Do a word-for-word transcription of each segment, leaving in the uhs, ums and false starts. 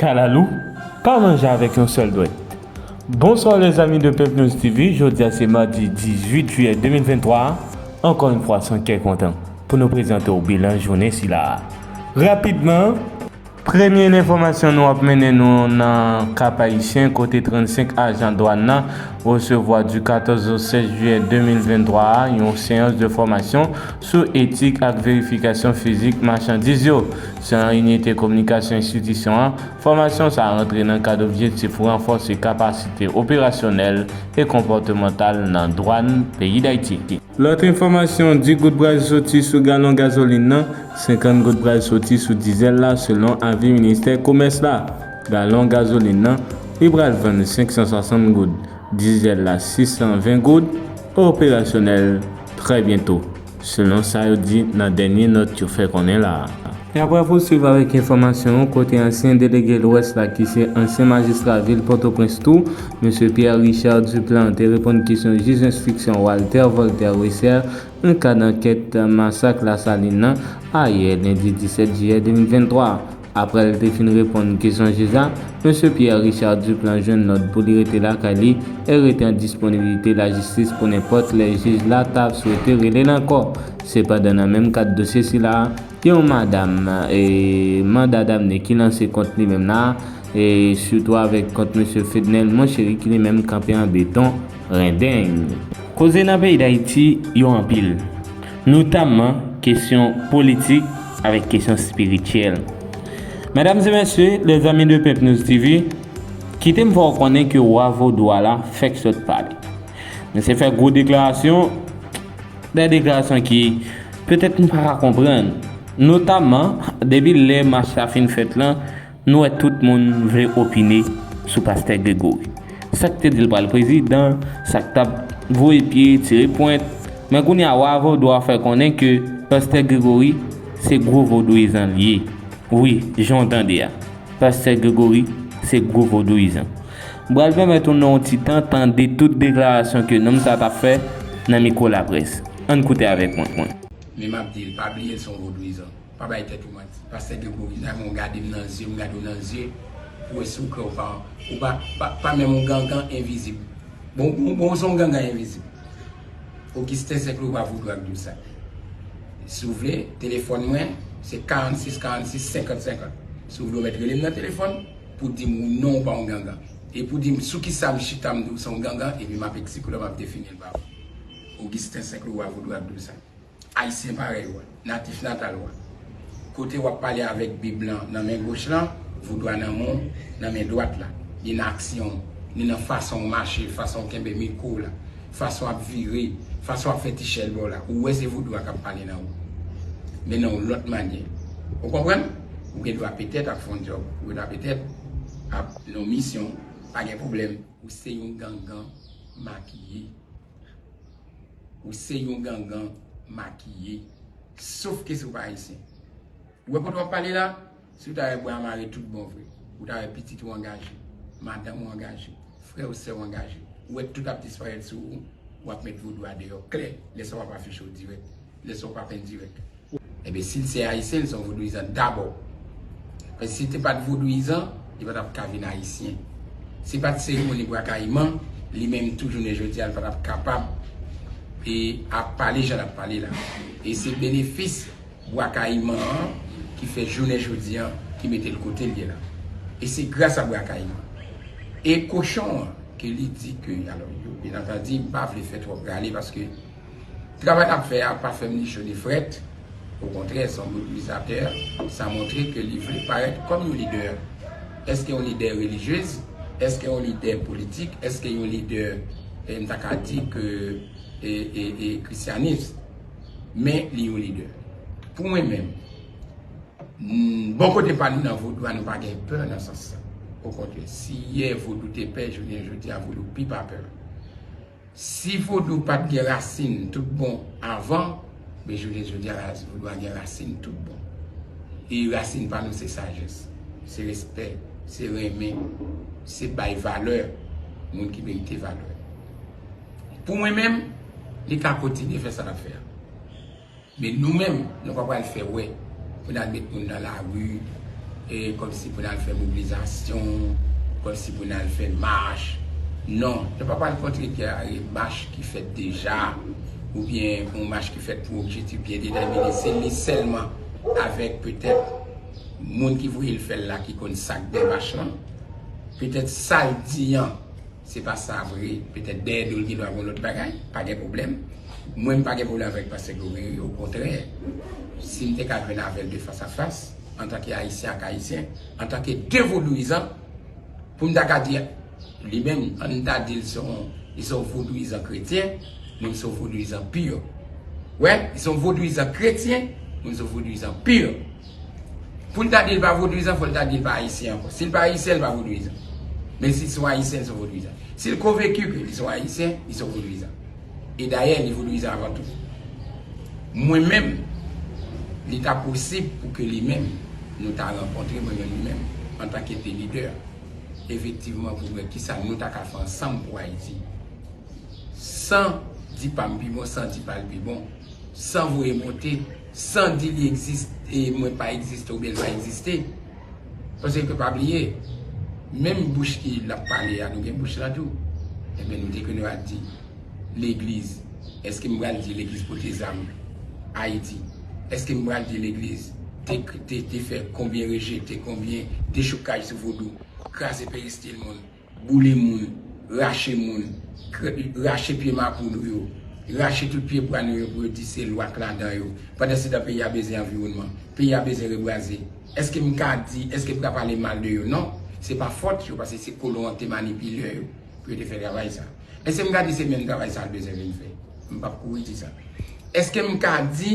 Kalalou, pa manje avèk yon sèl dwèt. Bonsoir les amis de Pep News T V, jodi a se madi dizuit jiyè de mil venntwa, ankò yon fwa se yon kè kontan pou nou prezante w bilan jounen sila a. Rapidman, premye enfòmasyon nou ap mennen nou nan Kap Ayisyen kote trannsenk ajan dwàn nan resevwa di katòz o sèz jiyè de mil venntwa a yon seyans de fòmasyon sou etik ak verifikasyon fizik machandiz yo. Selon inite kominikasyon enstitisyon an, fòmasyon sa a rantre nan kad objektif ranfòse kapasite operasyonèl e konpòtemantal nan dwàn peyi Dayiti. Lòt enfòmasyon, dis goud pral soti sou galon gazolin nan, senkant goud pral soti sou dizèl la, selon avi ministè komès la. Galon gazolin nan, li pral vann senk san swasant goud, dizèl la sis san ven goud, operasyonèl trè byento, selon sa yo di nan dènye nòt yo fè konnen la a. E apre pou swiv avèk enfòmasyon yo, kote ansyen delege Lwès la ki se ansyen majistra vil Pòtoprens tou, mesye Pierre Richard Duplan te reponn kesyon jij enstriksyon Walter Voltaire Wesser nan kad ankèt masak Lasalin nan ayè lendi disèt jiyè de mil venntwa. Apre l te fin reponn kesyon jij la, mesye Pierre Richard Duplan jwenn lòd pou li rete lakay li e rete an disponibilite lajistis pou nenpòt lè jij la ta swete rele l ankò. Sepandan, nan menm kad dosye sila a, gen yon madam, e, manda damne ki lanse kont li menm la, e sitou avèk kont mesye Fednel Monchéry ki li menm kanpe an beton rendeng. Koze nan peyi Dayiti yo anpil, notamman kesyon politik avèk kesyon espirityèl. Medam e mesye, les amis de Pep News T V, kite m fè w konnen ke wa vodou a la fèk sot pale. Mesye fè gwo deklarasyon, de deklarasyon ki petèt nou pa ka konprann. Notamman, depi lè mach la fin fèt lan, nou wè tout moun vle opine sou pastè Gregory. Sa k te di l pral prezidan, sa k t ap voye pye, tire pwent. Men kounye a, wa vodou a fè konnen ke pastè Gregory se gwo vodouyizan l ye. Wi, jan w tande a. Pastè Gregory se gwo vodouyizan. M pral pèmèt ou nan yon ti tan tande tout deklarasyon ke nonm sa t ap fè nan mikwo laprès. Ann koute avèk mwen. Men m ap di l, pa bliye l se yon vodouyizan. Pa bay tèt ou manti. Pastè Gregory, sa mwen gade m nan zye, m gade w nan zye, pou wè si w kwè ou pa, ou pa, pa, pa menm yon gangan envizib. Bon, bon, bon, se yon gangan envizib. Augustin Saint-Claude vodou ak dou sa. Si w vle, telefòn mwen, se karannsis karannsis senkant senkant. Si w vle, w mèt rele m nan telefòn pou di m ou non, ou pa yon gangan. E pou di m sou ki sa m chita m di w se yon gangan, epi m ap eksplike w, m ap defini l ba ou. Augustin Saint-Claude vodou ak dou sa. Ayisyen parèy ou a, natif natal ou a. Kote w ap pale avèk Bib lan nan men goch lan, vodou a nan men w, nan men dwat la. Li nan aksyon w, li nan fason w mache, fason w kenbe mikwo w la, fason w ap vire, fason w ap fè ti chèl ba w la. Ou wè se vodou a k ap pale nan ou. Men nan yon lòt manyè. Ou konprann? Ou gen dwa petèt ap fè yon djòb, ou gen dwa petèt ap nan yon misyon, pa gen pwoblèm. Ou se yon gangan makiye. Ou se yon gangan makiye. Sof ke si w pa ayisyen. Ou wè kote w ap pale la? Si w ta wè bwa mare tout bon vre, ou ta wè pitit ou angaje, madanm ou angaje, frè ou sè w angaje, ou wè tout ap disparèt sou ou, w ap met vodou a deyò klè, lè sa w ap afiche w dirèk, lè sa w p ap endirèk. Ebyen, si l se ayisyen, l se yon vodouyizan dabò. Paske si l te pa t vodouyizan, li pa t ap ka vin ayisyen. Si pa t seremoni bwa kayiman, li menm tou jounen jodi a, l pa t ap kapab e ap pale jan l ap pale la. E se benefis bwa kayiman an ki fè jounen jodi a, ki mete l kote l ye la. E se gras a bwa kayiman. E kochon an, ke li di ke, alò, yo, byen antandi, m pa vle fè twòp rale paske travay l ap fè a pa fè m ni cho ni frèt. Okontrè, se yon mobilizatè. Sa montre ke li vle parèt kòm yon lidè. Èske yon lidè relijyez? Èske yon lidè politik? Èske yon lidè, eh, m ta ka di ke, e, e, e, krisyanis? Men li yon lidè. Pou mwen menm, mm, bò kote pa nou nan vodou a, nou pa gen pè nan sans sa. Okontrè, si yè vodou te pè, jounen jodi a vodou pi pa pè. Si vodou pa t gen rasin tout bon avan, men jounen jodi a vodou a gen rasin tout bon. E rasin pa nou se sajès, se respè, se renmen, se bay valè moun ki merite valè. Pou mwen menm, li ka kontinye fè sa l ap fè a. Men nou menm, nou pa pral fè wè pou n al met moun nan lari, e, kòmsi pou n al fè mobilizasyon, kòmsi pou n al fè mach. Non, nou pa pral kontre kè mach ki fèt deja, oubyen yon mach ki fèt pou objektif byen detèmine. Se li sèlman, avèk petèt moun ki voye l fè l la, ki konn sa k dèyè mach lan. Petèt sa l di an, se pa sa vre. Petèt dèyè do l gen dwa gen lòt bagay, pa gen pwoblèm. Mwen, m pa gen pwoblèm avèk pastè Gregory, okontrè. Si m te ka jwenn avè l de fas a fas, antanke Ayisyen ak Ayisyen, antanke de vodouyizan, pou m ta ka di li menm, ann ta di l se yon, li se yon vodouyizan kretyen, mwen m se yon vodouyizan pur. Wè, li se yon vodouyizan kretyen, mwen m se yon vodouyizan pur. Pou l ta di l pa vodouyizan, fò l ta di l pa ayisyen ankò. Si l pa ayisyen, l pa vodouyizan. Men si l se yon ayisyen, l se yon vodouyizan. Si l konvenki ke li se yon ayisyen, li se yon vodouyizan. E dayè, li vodouyizan avan tou. Mwen menm, li ta posib pou ke li menm, nou ta rankontre, mwen menm li menm, antanke de lidè, efektivman, pou wè kisa nou ta ka fè ansanm pou Ayiti. San di pa m pi bon, san di pa l pi bon, san voye monte, san di li egziste, mwen pa egziste oubyen l pa egziste. Paske pa bliye, menm bouch ki l ap pale a, nou gen bouch lan tou. Ebyen, nou te konn ap di, legliz, èske m pral di legliz pote zam Ayiti? Èske m pral di legliz te, te, te fè konbyen rejete, konbyen dechoukaj sou vodou, kraze peristil moun, boule moun, rache moun, kre- rache pye mapou nou yo, rache tout pye bwa nou yo pou yo di se lwa k ladan yo. Pandan se tan peyi a bezwen anviwònman, peyi a bezwen rebwaze. Èske m ka di, èske m ka pale mal de yo? Non, se pa fòt yo, paske se kolon an te manipile yo pou yo te fè travay sa. Èske m ka di se menm travay sa l bezwen vin fè? M p ap kouri di sa. Èske m ka di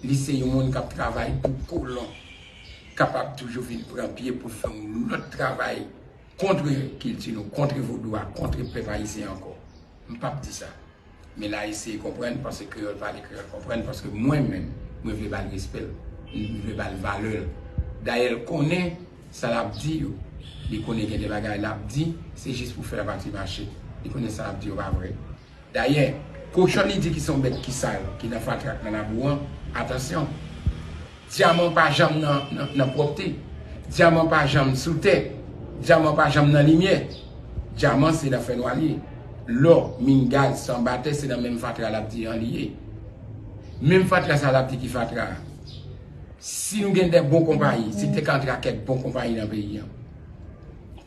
li se yon moun k ap travay pou kolon kapab toujou vin pran pye pou fè yon lòt travay kont kilti nou, kont vodou a, kont pèp ayisyen ankò? M p ap di sa. Men la eseye konprann, paske kreyòl pale, kreyòl konprann, paske mwen menm, mwen vle ba l respè l, m vle ba l valè l. Dayè, l konnen sa l ap di yo. Li konnen gen de bagay l ap di, se jis pou fè lapati mache. Li konnen sa l ap di yo pa vre. Dayè, kochon li di ki se yon bèt ki sal, ki nan fatra ak nan labou an, atansyon. Dyaman pa janm nan, nan, nan pwòpte. Dyaman pa janm sou tè. Dyaman pa janm nan limyè. Dyaman se nan fènwa li ye. Lò, min, gaz, san batè, se nan menm fatra l ap di an li ye. Menm fatra sa l ap di ki fatra a. Si nou gen de bon konpayi, si te ka antre ak kèk bon konpayi nan peyi an.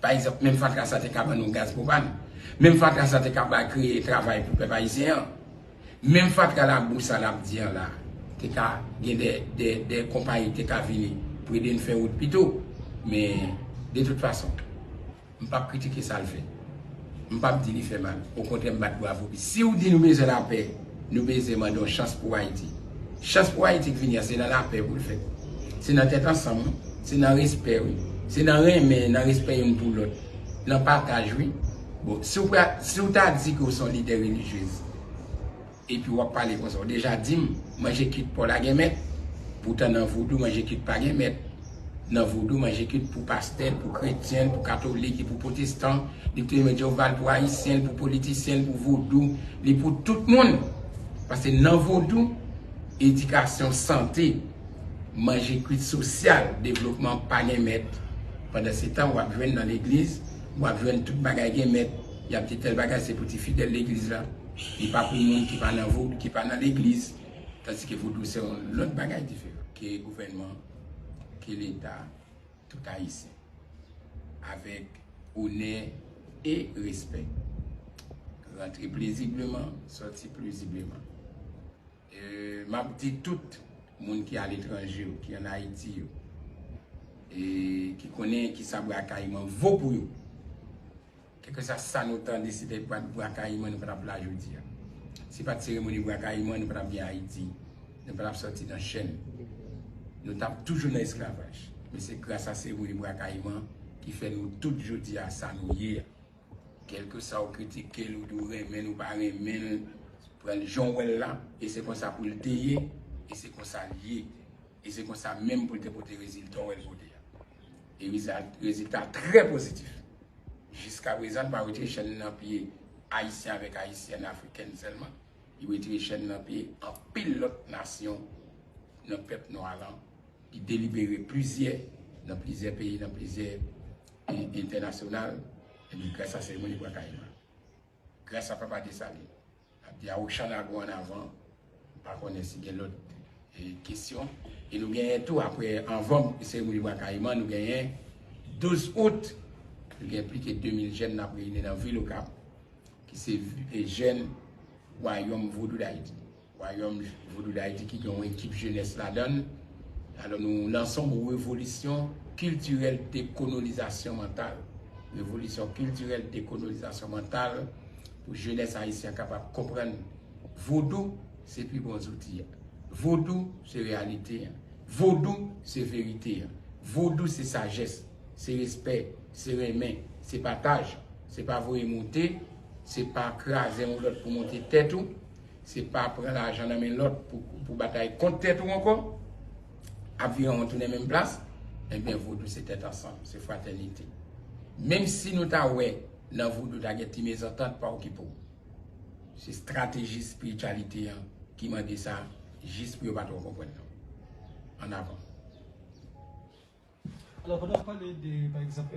Pa egzanp, menm fatra sa te ka ban nou gaz pwopàn. Menm fatra sa te ka ba kreye travay pou pèp ayisyen an. Menm fatra labou sa l ap di an la, te ka gen de, de, de konpayi te ka vini pou ede n fè wout pito. Men, de tout fason, m p ap kritike sa l fè. M p ap di li fè mal. Okontrè, m bat bravo. Si w di nou bezwen lapè, nou bezwen mande yon chans pou Ayiti. Chans pou Ayiti k vini an, se nan lapè pou l fèt. Se nan tèt ansanm, wi. Se nan respè, wi. Se nan renmen, nan respè youn pou lòt. Nan pataj, wi. Bon, si w, pra- si w ta di ke w se yon lidè relijyez, epi w ap pale konsa, w deja di m, manje kwit pa w la gen mèt. Poutan nan vodou, manje kwit pa gen mèt. Nan vodou, manje kwit pou pastè l, pou kretyen l, pou katolik, li pou pwotestan, li te mete yo val pou ayisyen l, pou politisyen l, pou vodou, li pou tout moun. Paske nan vodou, edikasyon, sante, manje kwit, sosyal, devlopman pa gen mèt. Pandan se tan, w ap jwenn nan legliz, w ap jwenn tout bagay gen mèt. Y ap di tèl bagay se pou ti fidèl legliz la. Li pa pou moun ki pa nan vodou, ki pa nan legliz. Tandiske vodou se yon lòt bagay diferan. Ke gouvènman, ke leta, tout ayisyen. Avèk onè e respè. Rantre pezibleman, sòti pezibleman. E, m ap di tout moun ki aletranje yo, ki ann Ayiti yo, e ki konnen kisa Bwa Kayiman vo pou yo. Kèlkeswa sa nou tande, si te pa t Bwa Kayiman, nou pa t ap la jodi a. Si pa t seremoni Bwa Kayiman, nou pa t ap gen Ayiti. Nou pa t ap sòti nan chèn. Nou t ap toujou nan esklavaj. Men se gras a seremoni Bwa Kayiman ki fè nou tout jodi a sa nou ye a. Kèlkeswa w kritike l, ou di w renmen l, ou pa renmen l, pran l jan w wè l la, e se konsa pou l te ye, e se konsa l ye. E se konsa menm pou l te pote rezilta w wè l pote a. E rezil- rezilta trè pozitif. Jiskaprezan, l pa retire chèn nan pye Ayisyen avèk Ayisyèn, Afriken sèlman. Li retire chèn nan pye anpil lòt nasyon nan pèp nwa lan. Li delibere plizyè nan plizyè peyi, nan plizyè e, entènasyonal, ebyen gras a seremoni Bwa Kayiman. Gras a Papa Desalin. N ap di a Ochan Lago an avan, m pa konnen si gen lòt e, kesyon. E nou genyen tou, apre, anvan seremoni Bwa Kayiman, nou genyen douz out, nou gen plis ke de mil jèn n ap reyini nan vil Okap, ki se e, jèn Wayòm Vodou Dayiti. Wayòm Vodou Dayiti ki gen yon ekip jenès ladan l. Alò, nou lanse yon revolisyon kiltirèl dekolonizasyon mantal. Revolisyon kiltirèl dekolonizasyon mantal pou jenès ayisyen an kapab konprann vodou se pi bon zouti a. Vodou se reyalite a. Vodou se verite a. Vodou se sajès, se respè, se renmen, se pataj, se pa voye moute, se pa kraze yon lòt pou monte tèt ou, se pa pran lajan nan men lòt pou, pou batay kont tèt ou ankò, ap vire yon tounen menm plas, ebyen vodou se tèt ansanm, se fratènite. Menm si nou ta wè nan vodou ta gen ti mezantant, pa okipe w. Se estrateji espirityalite an ki mande sa, jis pou yo pa twò konprann nou. Ann avan. Alò, pandan w pale de, pa egzanp,